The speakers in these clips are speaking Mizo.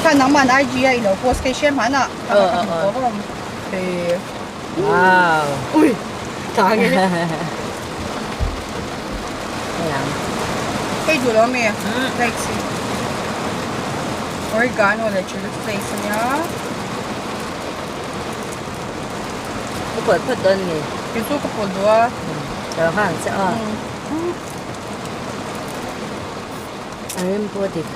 Kha nangman IG a ilo post kei hriam han a. Kha ka hmu tawh vawm. Hei. Wow. Ui. Ta nge. Hei duh lo mi. Like si. Oregano leh chilli flakes ania. Ka pawlh phawt dawn ni. Kei chu ka pawlh duh a. Ka lo nghal ang che aw. A rem pawh dik.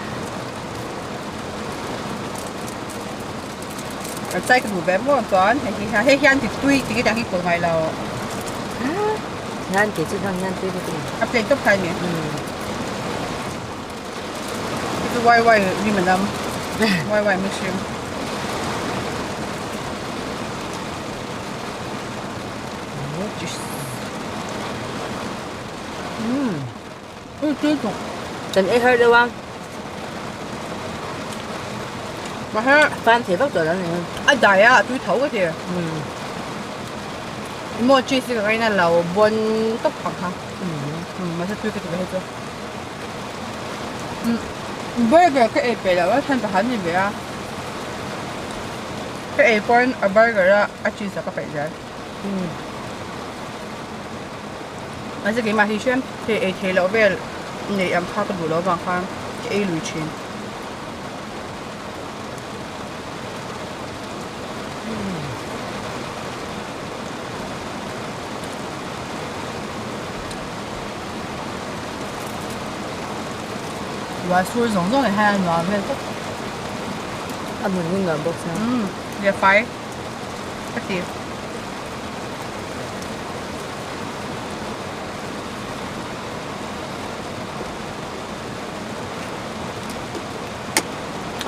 Ka chai ka duh ve maw chuan hei hi hei hian ti tui ti hi hi pawlh ngai lo. Hian kei chu hang hian tui ka ti. A plate tawp thai ni. Hi chu wai wai rim a nam. Wai wai mihring. Kan ei har deuh a. Fan thei vak tawh lo ni. A dai a, a tui tho ka ti. Emaw cheese hi ka ngaina lo bawn tawp ang kha. Mahse tui ka ti ve hei chu. Burger ka ei peih loh a chhan pakhat ni ve a. Ka ei pawn a burger a a cheese ah ka peih zel. Mahse keimah hi hriam hei ei theih loh vel neih ang kha ka duh loh avang khan ka ei lui thin. Ruah sur zawng zawng leh hian a nuam vel tawp. A hmun hi nuam bawk sia. Umm leh fai ka ti.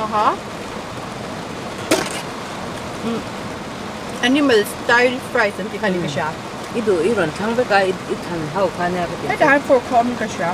Aha. Umm animal style fries an tih kha ni ka hria. I duh i rawn thlang vek a i thlan ho kha nia ka ti. Hetah hian fork kha awm in ka hria.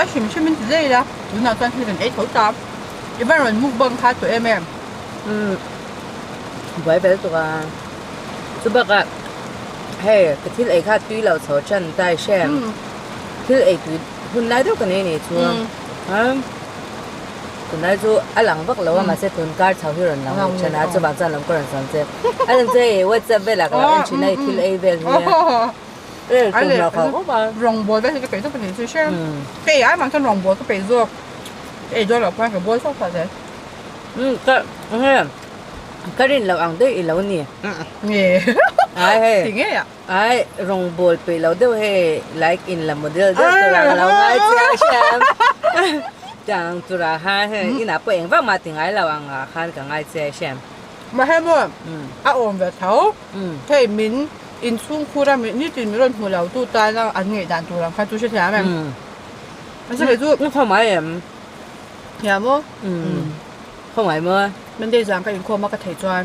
A hrim hrim in ti zai ila tunah chuan thil kan ei tho ta i van rawn mukbang kha tawh em em. Umm buai vel tuk a chu bakah hei ka thil ei kha tui lo chho tan tai hrem thil ei tui hun lai deuh ka nei nei chu a tunlai chu a lang vak lo a mahse tun kar chho hi rawn lang leh thin a chuvang chuan lam ka rawn sawn che a rawn che i whatsapp velah ka lo en thin a i thil ei vel hi a rilru hlauh khawp khawp a. Rawngbawl vel hi ka peih zawk a ni chu hrem ka ei ai mah chuan rawngbawl ka peih zawk ka ei dawn loh pawn ka bawl chauh phah zel. Umm ka nge ka rin loh ang daih i lo ni. Nge Ai hei. Ti ngei ah. Ai rawngbawl peih lo deuh hei like in la model deuh tur ah ka lo ngai chiang hriam. Tiang tur ah khan hei inah pawh eng vak mah ti ngai lo ang ah khan ka ngai chiang hriam. Mahse maw a awm ve tho. Hei min inchhung khur a nitin min rawn hmu lo tu tana an ngaihdan tur ang kha chu hrethiam em. Mahse kei chu. Ni khaw mai em. Hiam maw? Khaw ngai maw? Monday zan ka inkhawm a ka theih chuan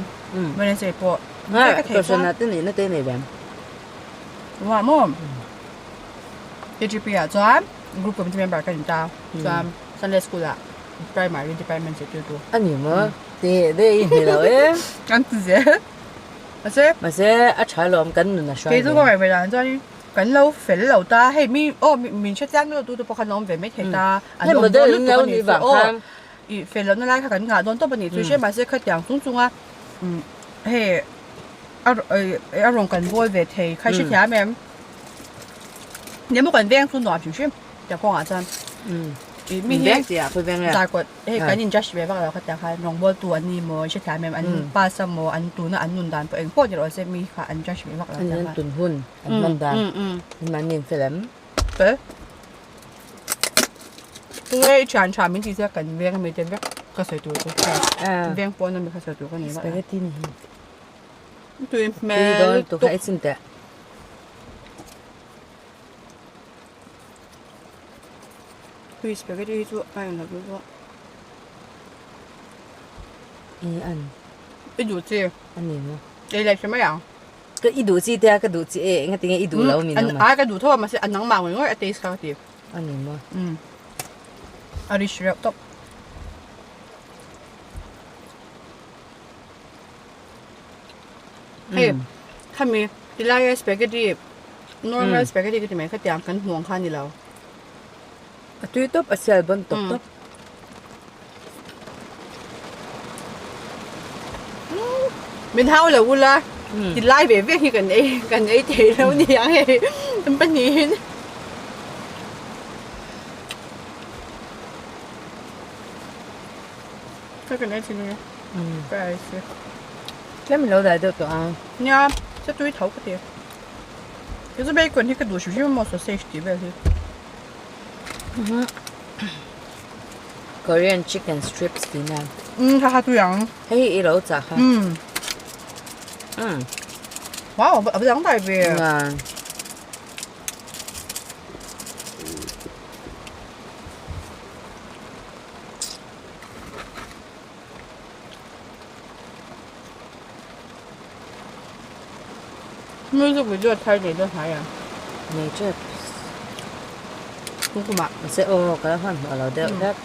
Wednesday pawh ka theih chuan. Kohhran ah te nihna te nei ve. Tunah maw? KGP ah chuan group committee member ka ni ta. Chuan Sunday school ah primary department zirtirtu. A ni maw? Teh deuh i hni lo e. Kan ti zel. Mahse. Mahse a tha lawm kan nun a hruai ve. Kei chu ka ngaih ve dan chuan Kan lo fel lo ta, hei mi aw min hre chiang lo tu te pawh khan awm ve mai thei ta, an awm dawn lutuk a nih chu aw, ih fel lohna lai kha kan ngah dawn tawp a nih chu hre mahse khatiang chung chunga hei a a rawn kan bawl ve thei kha i hrethiam em? Nia maw kan veng chu nuam hrim hrim tiang kawngah chuan ih mi hi zarkawt. Hei kan in judge ve vak lo khatiang khan rawngbawl tu an ni maw hrethiam em an pass a maw an tuna an nun dan pawh eng pawh ni rawh se mi kha an judge ve vak lo an tun hun an hman dan an mahni an fel em fel tunge i thian tha min tih chu kan veng ami te vek ka sawi tur chu veng pawn ami ka sawi tur ka ni spaghetti ni hi tui hmel tu kha i chin teh. Tui spaghetti hi chu a englo deuh pawh. I an. I duh chi. A ni maw? Ei leh hre mai ang. Ka i duh chi te a ka duh chi e enga tinge i duh lo min awm a. Ai ka duh tho a mahse a nangmah ngawih ngawih a taste kha ka ti. A ni maw? Umm. A rich reuh tawp. Hei khami tilaia spaghetti normal spaghetti ka ti mai khatiang kan hmuh ang kha a ni lo. A tui tawp a sial bawn tawp tawp. Min hau lo ula tilai ve ve hi kan ei kan ei thei lo niang hei kan pahnihin. Ka kan ei thin ania. Ka ei si. Tlem ilo dai deuh tawh a. Nia, che tui tho ka ti. Kei chu bacon hi ka duh hrim hrim a maw sausage tih vel hi. Korean chicken strips tih na. Umm kha kha tui ang. Hei hi i lo chah kha. Umm. Umm. Wow, a va dang dai ve. Nga. Music video thar nei dawn hnai ang. Nei tep. Kum kumah. Mahse aw ka la hman hmuh lo deuh hlek.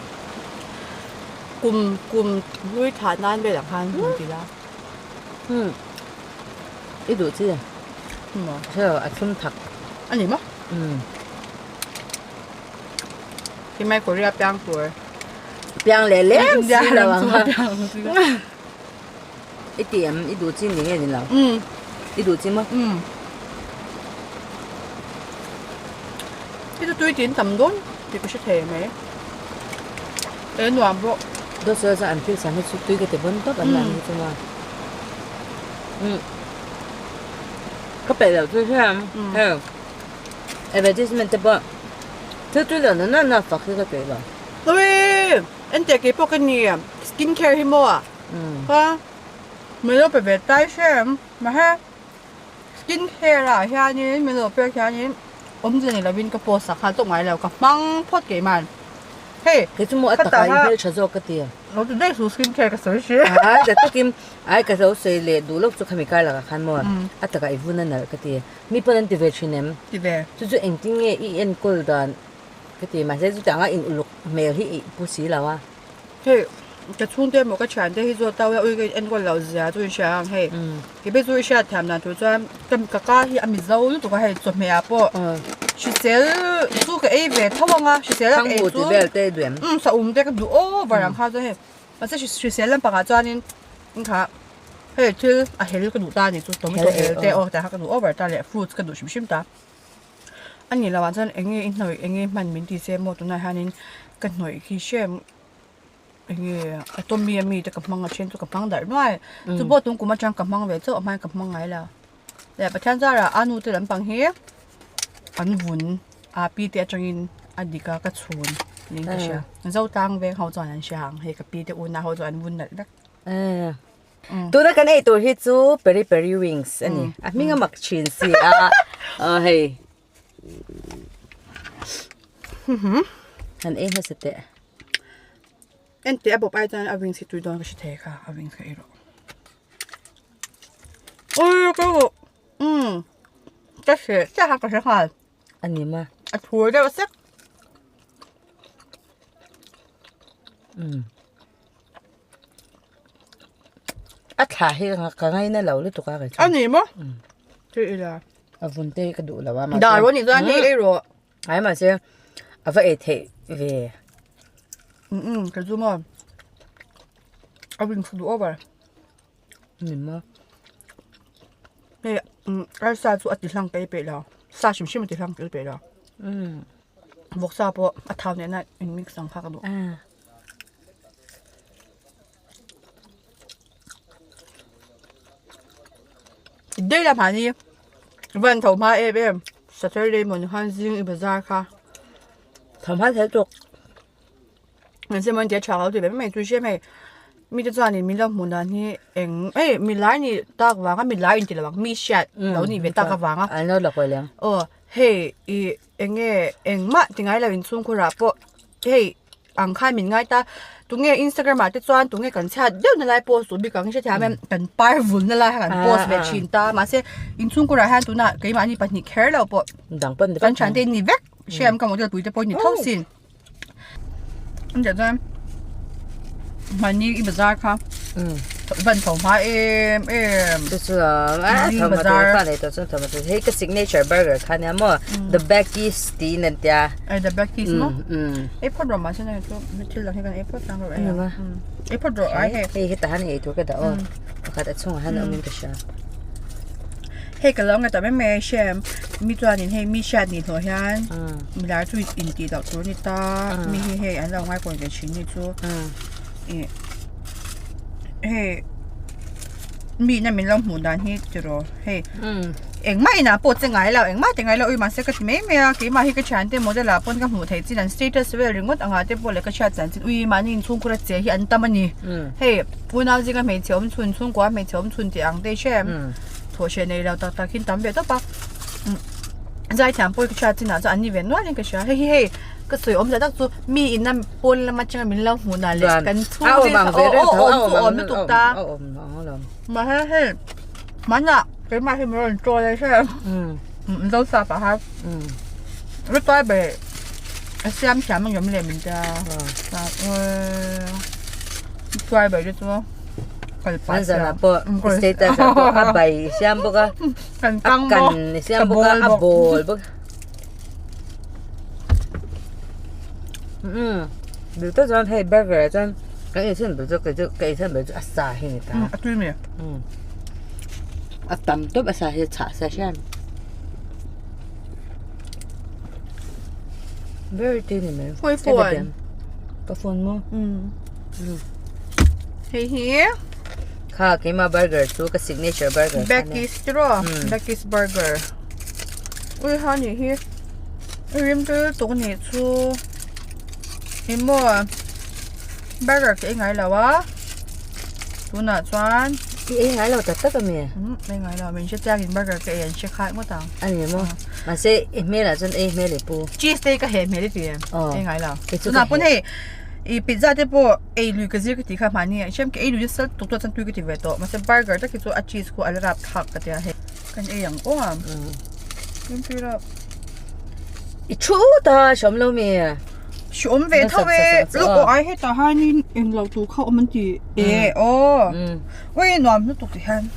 Kum kum hlui thah nan velah khan hmun ti la. Hmm. I duh chi. Maw. Hre a thlum thak. A ni maw? Hmm. Khi mai Korea piang tur. Piang leh lem si lo ang a. I ti em i duh chi ni nge ni lo? I duh chi maw? I chu tui tin tam dawn tih ka hre thei mai. E nuam bawk. Dawt sawi chuan an thil siam hi chu tui ka ti vawn tawp an lam hi chu maw. Ka peih loh chu hian hei. Advertisement te pawh thil tui loh na na na fak hi ka peih lo. Awii! Ente kei pawh ka ni skin care hi maw a? Ka min lo pe ve tai hrem mahe skin care ah hianin min lo pek hianin awmze ni lovin ka post sak nghal tawp ngai lo ka hmang phawt keimah. Hei Kei chu maw a takah in hmeltha zawk ka ti. Lo ti daih suh skin care ka sawi si. Ai ta takin ai ka lo sawi leh duh lawk chu khami kar lakah khan maw a takah i vun a nalh ka ti. Mi pawn an ti ve thin em? Ti ve. Chu chu engtin nge i enkawl dan ka ti mahse chutiang anga in uluk hmel hi i pu si lo a. Hei ka chhungte emaw ka thiante hi chu tau ui ka enkawl loh zia chu in hria ang hei. Kei phei chu i hriat thiam dan tur chuan ka ka ka hi a mizo lutuk a hei chawhmeh ah pawh hrisel chu ka ei ve tho ang a hrisel a ka ei chu Thangbu ti vel te i duh em? Umm saum te ka duh over ang kha chuan hei mahse hrisel lampangah chuanin kha Hei thil a hel ka duh ta a ni chu tomato hel te aw tah kha ka duh over ta leh fruits ka duh hrim hrim ta a ni lo ah chuan eng nge i hnawih eng nge hman min ti se maw tunah hianin ka hnawih khi hrem eng nge a tommy ami te ka hmang a then chu ka hmang darh nuai chu pawh tun kum atang ka hmang ve chauh a hmain ka hmang ngai lo leh Pathian zarah a nu te lampang hi an vun a pi te atangin a dik a ka chhun niin ka hria Zotlang veng ho chuan an hria ang hei ka pi te unau ho chuan an vun nalh vek. Tuna kan ei tur hi chu peri peri wings a ni. A hming a mak thin si a. Aw hei. Han ei hmasa teh. Enteh a bawp ai chuan a wings hi tui dawn ka hre thei kha a wings ka ei rawh. Ui ka duh. Umm ka hreh chiah kha ka hre nghal. A ni ma. A thur deuh sek. Umm. A thla hi ka ngaina lo lutuk a A ni maw? Thei ila. A vun te hi ka duh lo a mahse. Dar rawh nih chuan hei ei rawh. Ai mahse a va ei theih ve. Umm ka zu maw. A wings ka duh over. Ni maw? Hei arsa chu a ti hlang ka ei peih lo. Sa hrim hrim a ti hlang ka ei peih lo. Vawksa pawh a thau nena in mix ang kha ka duh. Dei lam ah ni van tho hma em em Saturday mawni khan zing i bazar kha tho hma thei tuk mahse maw tia tha lo ti ve mai mai chu hriat hei mite chuanin min lo hmuh dan hi eng ei milai nih tak vanga milai inti lo ang mi hriat lo nih ve tak avanga an lo la kawi lem aw hei ih eng nge engmah ti ngai lo inchhungkhur ah pawh. Hei ang khan min ngai ta tunge Instagram ah te chuan tunge kan chhiat deuh na lai post tur bik ang hrethiam em kan par vul na lai kha kan post ve thin ta mahse inchhungkur ah hian tunah keimahni pahnih kher lo pawh kan thian te ni vek hriam ka model pui te pawh ni tho sin an chuan mahni i bazar kha van tho hma em em chu chu a tho hma tur ka nei tawh chuan tho hma tur hei ka signature burger kha nia maw the Becky's tiin an tia Ai the Becky's maw ei phawt rawh mahse nang chu thil dang hi kan ei phawt tlang rawh ei ei phawt rawh ai hei hei hetah hian ei tur ka dah aw pakhat a chhungah hian a awm in ka hria Hei ka lo ngaihtuah mai mai a hriam mi chuanin hei mi hriat nih hlawh hian milar chu intih loh tur a ni ta mi hi hei an lo ngaikawi ve thin ni chu ih hei mi ina min lo hmuh dan hi tiraw hei engmah inah pawh che ngai lo engmah ti ngai lo ui mahse ka ti mai mai a keimah hi ka thiante model ah pawn ka hmuh theih chin an status vel ringawt angah te pawh leh ka hriat chian chin ui mahni inchhungkhur a che hi an tam a ni hei. Unau zinga hmeichhe awm chhun chhungkua hmeichhe awm chhun tih ang te hre em thawh hreh nei lo tak tak hin tam ve tawp a zaithiam pawh hi ka hriat chinah chuan an ni ve nual in ka hria hei hi hei ka sawi awm zah tak chu mi in a pawn lama atanga min lo hmuh dan leh kan chhung vel kha aw aw awm chu awm lutuk ta mahse hei hmanah keimah hi min rawn troll a hre em zosa pah kha rutuai ber a siam thiam ang em le min tia. Tuai ber te chu kal pah An zan ah pawh status ah pawh a bai i siam bawk a kan a kan i siam bawk a a bawl bawk umm duh tak chuan hei burger ah chuan kan ei chhan ber chu kei chu ka ei chhan ber chu a sa hi a ni ta a tui mi umm a tam tawp a sa hi a chhah sa hian Very tui ni mai. Khawi phone? Ka phone maw? Umm. Hei hi. Kha keima burger chu ka signature burger. Becky's tiraw? Becky's burger. Ui ha ni hi. Rim tui lutuk ni chu. Emaw burger ka ei ngai lo a. Tunah chuan I ei ngai lo tak tak a mi? Umm ei ngai lo min hre chiang in burger ka ei an hre khat ngawt ang. A ni maw? Mahse i hmelah chuan ei hmel i pu. Cheese te hi ka heh hmel i ti em? Ei ngai lo. Tunah pawn hei i pizza te pawh ei lui ka zir ka tih kha mahni ah hrem ka ei lui nasa tuk tawh chuan tui ka ti ve tawh mahse burger tak hi chu a cheese khu a la rap thlak ka tia hei. Kan ei ang aw a. Tlem rap. I thu ta hrawm lo mi? Hrawm ve tho e. Luk aw ai hetah hianin englo tur kha awm an ti e aw. Ui nuam lutuk ti hian.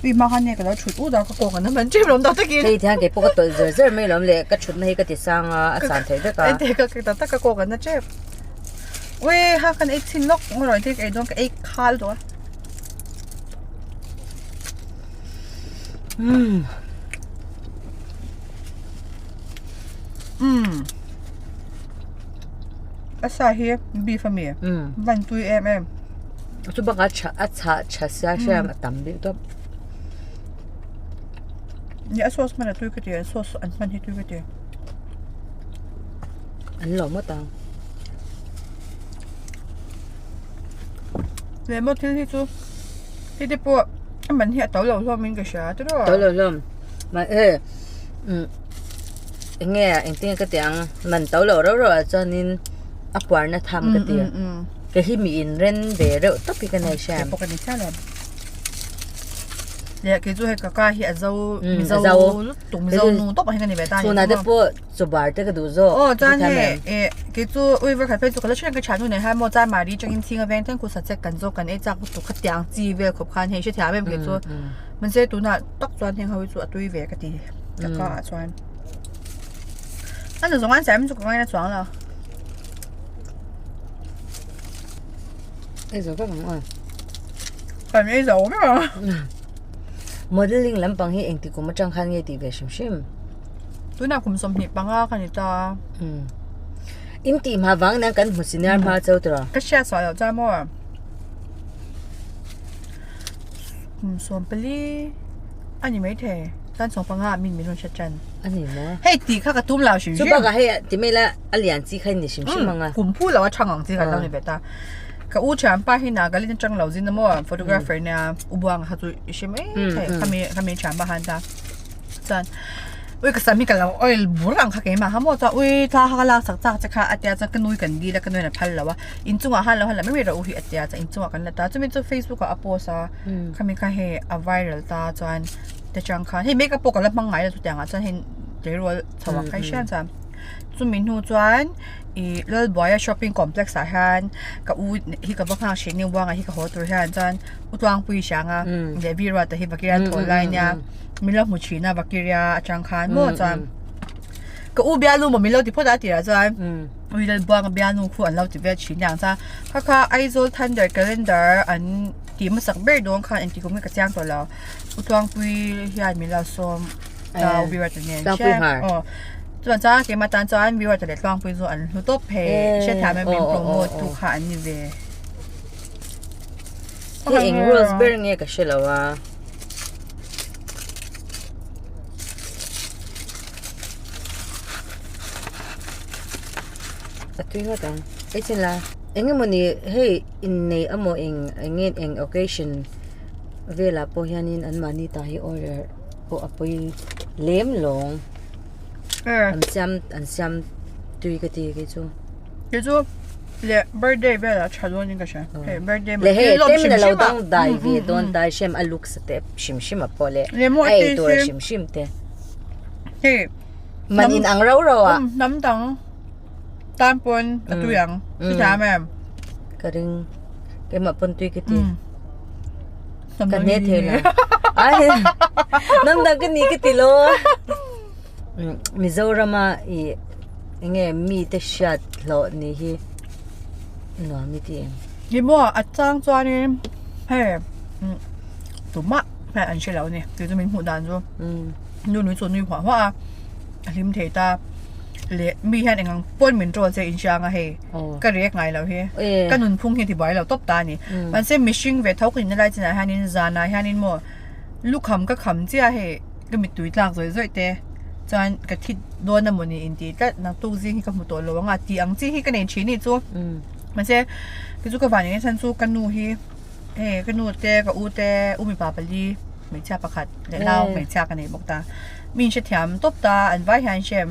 Ui hma khan nge ka lo thut ut a ka kawng an man ṭep lawm tak takin. Hei tihian keipawh ka tawlh zer zer mai lawm le ka thutna hi ka ti sang a a san theih vek a. Ente ka tak tak ka kawng an na ṭep. Ui ha kan ei chhin lawk ngaw te ka ei dawn ka ei khal tawh a. Umm. Umm. A sa hi beef a mi? Umm. Van tui em em. Chu bakah a chhah a chhah tha sia hriam a tam bik tawp. Nia a sauce hman a tui ka ti a sauce an hman hi tui ka ti. An lo ngawt ang. Lehmaw thil hi chu hei te pawh a man hi a to lo hlawm in ka hria tiraw. To lo hlawm mahse umm eng nge engtin nge ka tih ang man to lo reuh reuh ah chuanin a puarna tham ka ti kei hi mi inren ve reuh tawp hi ka nei hriat. Keipawh ka ni chiah lo. Leh kei chu hei ka ka hi a zo mizo lutuk mizo nu tawp ang hi ka ni ve ta a ni. Chhunah te pawh Chaw bar te ka duh zawk. Aw chuan hei eh kei chu ui vawikhat phei chu ka la hriat ka thian nu nen hian maw chuan mahni atangin chhing a veng thleng khusa che kan zawk kan ei chak lutuk kha tiang chi vel khawp khan hei hrethiam em kei chu mahse tunah tak chuan heng ho hi chu a tui ve ka ti ka ka ah chuan a nu zawng an siam chu ka ngaina chuang lo. Ei zo vek ang aw. Kan ei zo vek ang. Modeling lampang hi engti kum atang khan nge tih ve hrim hrim. Tunah kum 25 ka ni ta. Umm. In tih hma vang nan kan hmu senior hma cheu tawh. Ka hriat suah loh chuan maw. Kum 14 a ni mai thei. Chuan 15 ah min min rawn hre tan. A ni maw? Hei tih kha ka tum lo hrim hrim. Chu bakah hei ti mai la a lian chi kha ni hrim hrim ang a. Kum phu lo a thang ang chi kan lo ni ve ta. Ka u thianpa hi Nagaland atang lo zin a maw photographer nia u Buanga kha chu i hre mai thei. Khami khami thianpa khan ta. Chuan. Ui ka sam hi ka lo oil bur ang kha keimah kha maw chuan ui thla kha ka lak chak chak che kha a tia chuan ka nui kan dil a ka nuin a phal lo a inchungah khan lo han la mai mai rawh u hi a tia chuan inchungah kan la ta chumi chu facebook ah a post a khami kha hei a viral ta chuan te chang khan hei makeup pawh ka la hmang ngai lo chutiang ah chuan hei tleirawl chho ah kha i hriat chuan chumi hnu chuan ih Lalbuaia shopping complex ah hian ka u hi ka va nghak thin ni Buanga hi ka haw tur hian chuan U Tluangpui hrang a leh Viruata hi Vakiria thawl lai nia. Min lo hmu thin a Vakiria atang khan maw chuan ka u bialnu maw min lo ti phawt a tirah chuan ui Lalbuanga bialnu khu an lo ti vel thin aniang chuan kha kha Aizawl Thunder Calendar an tih hmasak ber dawn khan engti kum nge ka chiang tawh lo U Tluangpui hian min lo sawm ta U Biruata nen aw chuan chuan keimah tan chuan Biruata leh Tluangpui chu an hlu tawp phei hriatthiam em min promote tu kha an ni ve. Hei eng rules ber nge ka hre lo a. A tui ngawt ang ei chin la eng emawni hei innei amaw eng eng nge eng occasion velah pawh hianin an mahni tah hi order pawh a pawi lem lawng an siam an siam tui ka ti kei chu. Kei chu leh birthday velah tha dawn in ka hria hei birthday leh hei tlem in a lo dang dai ve dawn dai hrem a looks te hrim hrim a pawh leh a ei tur hrim hrim te hei man in ang rau rau a hnam dang tan pawn a tui ang chu thiam em ka ring keimah pawn tui ka ti ka hne thei lo ai hnam dang ka ni ka ti lo. Mizorama ih enge mite hriat hlawh ni hi nuam i ti em? Ni maw a chang chuanin hei tumah hian an hre lo a ni tih chu min hmuh dan chu nu nui chu a nui huah huah a a hlim thei ta leh mi hian eng ang pawn min troll che inhriang a hei ka react ngai lo hi ka nunphung hi a tibuai lo tawp ta a ni mahse mihring ve tho ka inna lai chinah hianin zanah hianin maw lukham ka kham chiah hei. Ka mittui tlak zawih zawih te chuan ka thi dawn a mawni intih tlat naktuk zing hi ka hmu tawh lo ang a tih ang chi hi ka nei thin ni chu mahse kei chu ka van eng chhan chu ka nu hi hei ka nu te ka u te u mipa pali hmeichhia pakhat leh nau hmeichhia ka nei bawk ta mi in hrethiam tawp ta an vai hian hrem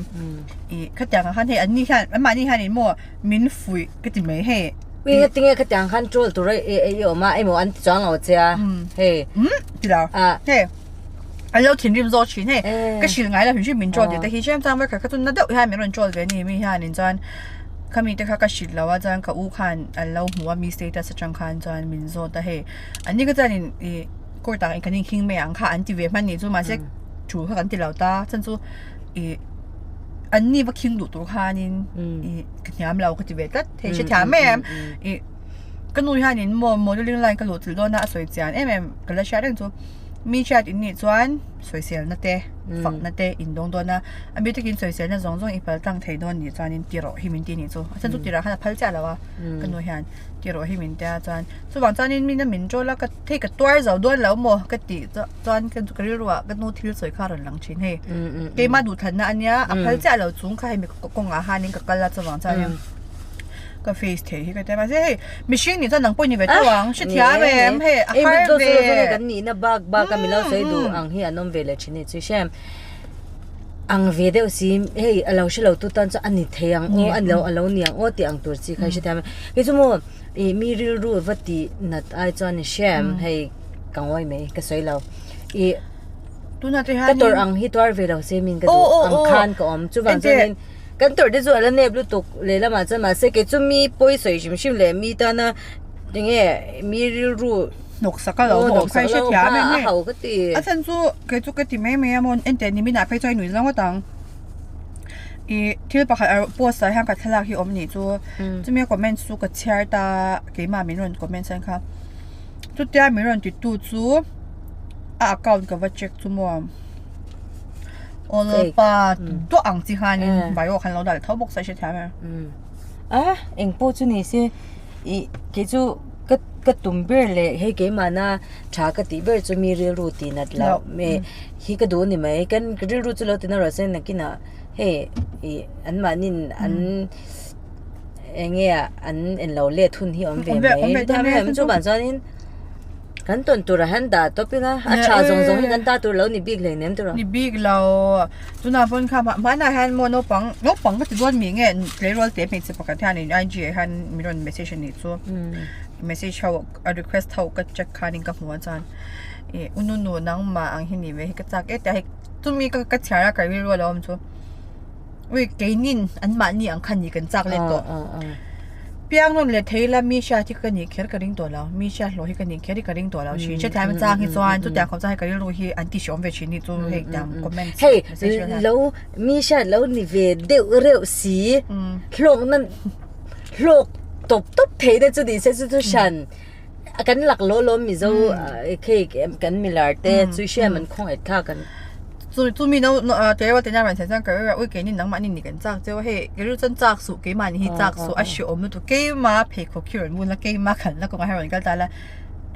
ih khatiang ang khan hei an ni hian an mahni hian in maw min fuih ka ti mai hei. Ui ngatinge khatiang khan troll tur a i awm a emaw an ti chuang lo che a hei ti lo hei. An lo thinrim zawk thin hei ka hrilh ngai lo hrim hrim min troll tih te hi hrem chuan vawikhat kha chu na deuh hian min rawn troll ve a ni mi hianin chuan khami te kha ka hrilh lo a chuan ka u khan an lo hmu a mi status atang khan chuan min zawt a hei an ni kha chuanin ih court ah kan inkhing mai ang kha an ti ve hman nih chu mahse thu kha kan ti lo ta chuan chu ih an ni va khing duh tur khanin ih ka hniam lo ka ti ve tlat hei hrethiam mai em ih ka nu hianin maw modelling line ka luh chilh dawn a a sawi chian em em ka la hriat reng chu. Mi hriat in nih chuan sawiselna te, fakna te in dawng dawn a, a mi takin sawiselna zawng zawng i pal tlang thei dawn nih chuanin ti rawh hi min ti nih chu. A chhan chu tirah khan a phal chiah lo a, ka nu hian ti rawh hi min tia chuan chuvang chuanin mina min ṭawl a ka hei ka tuar zo dawn lo maw ka tih chuan ka rilru ah ka nu thil sawi kha a rawn lang thin hei. Keimah duhthlanna a nia, a phal chiah lo chung kha hemi kawngah hianin ka kal a chuvang chuanin. Ka face thei hi ka tia mahse hei mihring nih chuan nang pawh i ni ve tho ang hrethiam em hei a har ve kan nihna bak bak a milo sawi duh ang hi an awm ve leh thin a ni chu hrem ang ve deuh si hei a lo hrelo tu tan chuan a ni thei ang aw a ni lo a lo ni ang aw tih ang tur chi kha i hrethiam em kei chu maw ih mi rilru va tih nat ai chuan i hrem hei ka ngawi mai ka sawi lo ih tunah te hian ka tawrh ang hi tuar ve lo se min ka duh ang khan ka awm chuvang chuanin. Kan tawrh te chu a la nep lutuk lehlamah chuan mahse kei chu mi pawi sawi hrim hrim leh mi tana enge mi rilru hnawk sak a lo haw kha i hrethiam em a hau ka ti. A chhan chu kei chu ka ti mai mai a maw enteh ni minah phei chuan i nuih zawng ngawt ang. Ih thil pakhat a post ah hian ka thlalak hi awm nih chu chumi a comment chu ka chhiar ta keimah min rawn comment chuan kha chutia min rawn ti tu chu a account ka va check chu maw. Aw pa duah ang chi khanin bio khan lo dah leh tho bawk se hrethiam em. A eng pawh chu ni se ih kei chu ka ka tum ber leh hei keimahna tha ka tih ber chu mi rilru tih nat loh me hi ka duh a ni mai kan rilru chu lo ti na rawh se nakinah hei ih an mahnin an eng nge an en lo let hun hi awm ve mai hrethiam em chuvang chuanin. Kan tawn tur ah hian dah tawp ila a tha zawng zawng hi kan ta tur lo ni bik hlei nem tur a. Ni bik lo. Tunah pawn kha hmanah hian maw naupang naupang ka ti dawn mi nge tleirawl te hmeichhe pakhat hian in IG ah hian min rawn message a nih chu. Message ho a request ho ka check khanin ka hmu a chuan ih u nunu nangmah ang hi ni ve hi ka chak e tia hei chumi ka ka chhiar a ka rilru a lo awm chu. Ui keinin an mahni ang khan ni kan chak let tawh. Piang nawn leh thei ila mi hriat hi ka nih kher ka ring tawh lo. Mi hriat hlawh hi ka nih kher hi ka ring tawh lo thin. Hrethiam hi chang hi chuan chutiang khawp chuan hei ka rilru hi an ti hreawm ve thin hi chu hei tiang comment Hei lo mi hriat lo ni ve deuh reuh si hlawk na hlawk tawp tawp thei te chu ni se chu chu hran kan lak lawh lawm mizo khei kan milar te chu hriat an khawngaih thlak an. Chu chumi no tleirawl te nia rawn thlen chuan ka rilru a ui keini nangmahni ni kan chak cheu a hei ka rilru chuan chak suh keimahni hi chak suh a hreawm lutuk keima pheikhawk hi rawn bun la keima khalhna kawngah hian rawn kal ta la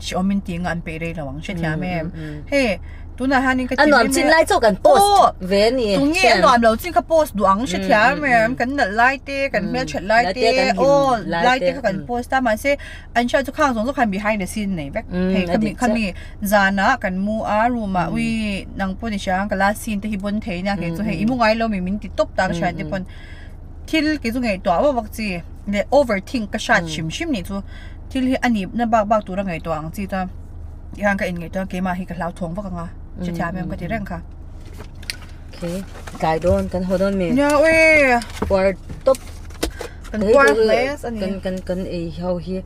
hreawm in tih nga an peih rei lo ang hrethiam em hei tunah hianin ka ti a nuam chin lai chauh kan post ve a ni tunge a nuam lo chin kha post duh ang hrethiam em kan nalh lai te kan hmelthat lai te aw lai te kha kan post a mahse An hriat chu khang zawng zawng khan behind the scene nei vek thei khami khami zanah kan mu a room ah ui nang pawh ni hria ang ka last scene te hi bawn thei nia kei chu hei i mu ngai lo mi min ti tawp ta ka hriat te pawn thil kei chu ngaihtuah vak vak chi leh over think ka hriat hrim hrim nih chu thil hi a nih na bak bak tura ngaihtuah ang chi chuan tikhan ka in ngaihtuah a keimah hi ka hlauthawng vak ang a hrethiam em ka ti reng kha. Okay tlai dawn kan haw dawn mi. Nia ui. Puar tawp. Kan puar hle a ni. Kan kan kan ei ho hi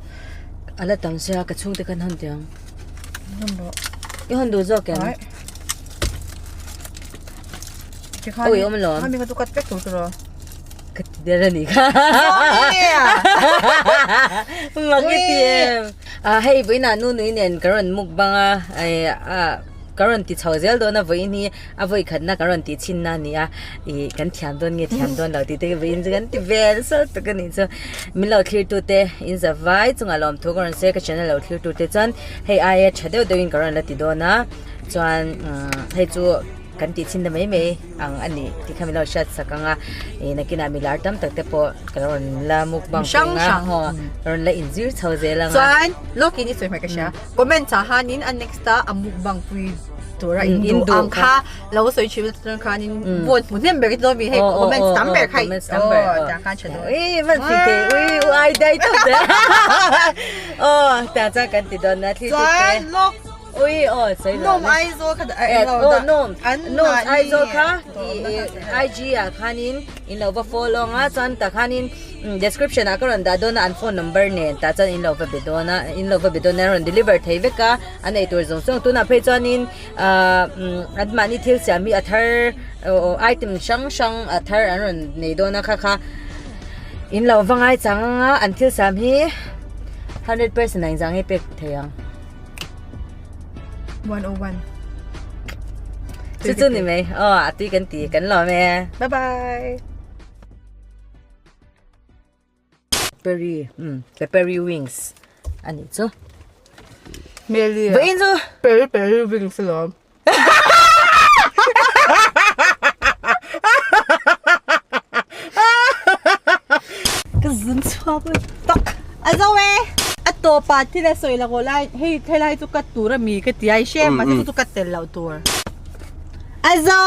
a la tam sia ka chhungte khan hawn tih ang. Hawn rawh. I hawn duh zawk em? Ai. Tikhan Oi awm alawm. Khami kha chu cut vek tur chu rawh. Ka ti der a ni kha. Mak i ti em. A hei vawiinah nu nui nen ka rawn mukbang a eh a ka rawn ti chho zel dawn a vawiin hi A vawi khatna kan rawn tih chhinna a ni a, ih kan thiam dawn nge thiam dawn lo tih te vawiin chu kan ti vel sawt tuk a nih chu. Min lo thlir tu te in za vai chungah lawmthu ka rawn sawi a, ka channel lo thlir tu te chuan hei aia tha deuh deuhin ka rawn la ti dawn a, chuan hei chu kan tih chhinna mai mai ang a nih tih kha min lo hriat sak ang a, ih nakinah mi lar tam tak te pawh ka rawn la mukbang Hrang hrang ka rawn la inzir chho zel ang a. Chuan lawkin i sawi hmai ka hria, comment ah hianin a next a a mukbang pui tura in duh ang kha lo sawi thin chuan khanin vote hmu hnem ber hi dawn mi hei comments tam ber kha aw tiang khan tha dawn ui van fing thei ui u ai dai tawp te aw tiang chuan kan ti dawn na thil chuan lawk ui aw sawi lo nom Aizawl kha aw nom nom Aizawl kha IG ah khanin in lo va follow anga chuan tah khanin Description ah ka rawn dah dawn a an phone number nen tah chuan in lo va be dawn a in lo va be dawn a an rawn deliver thei vek a an ei tur zawng zawng tunah phei chuanin ahh an mahni thil siam hi a thar aw item hrang hrang a thar an rawn nei dawn a kha kha in lo va ngai chang anga an thil siam hi 100% a inzah ngei pek thei ang. 101 Chu chu ni mai aw a tui kan ti kan lawm e. Bye bye. Peppery peppery wings a nih chu. Hmeli a. Vawiin chu. Peri peri wings alawm. Ka zun chhuak le tak. A zo e. A tawp ah thil a sawi la kaw lai hei helai chu cut tur a mi ka ti a i hre mahse chu chu cut tel loh tur. A zo.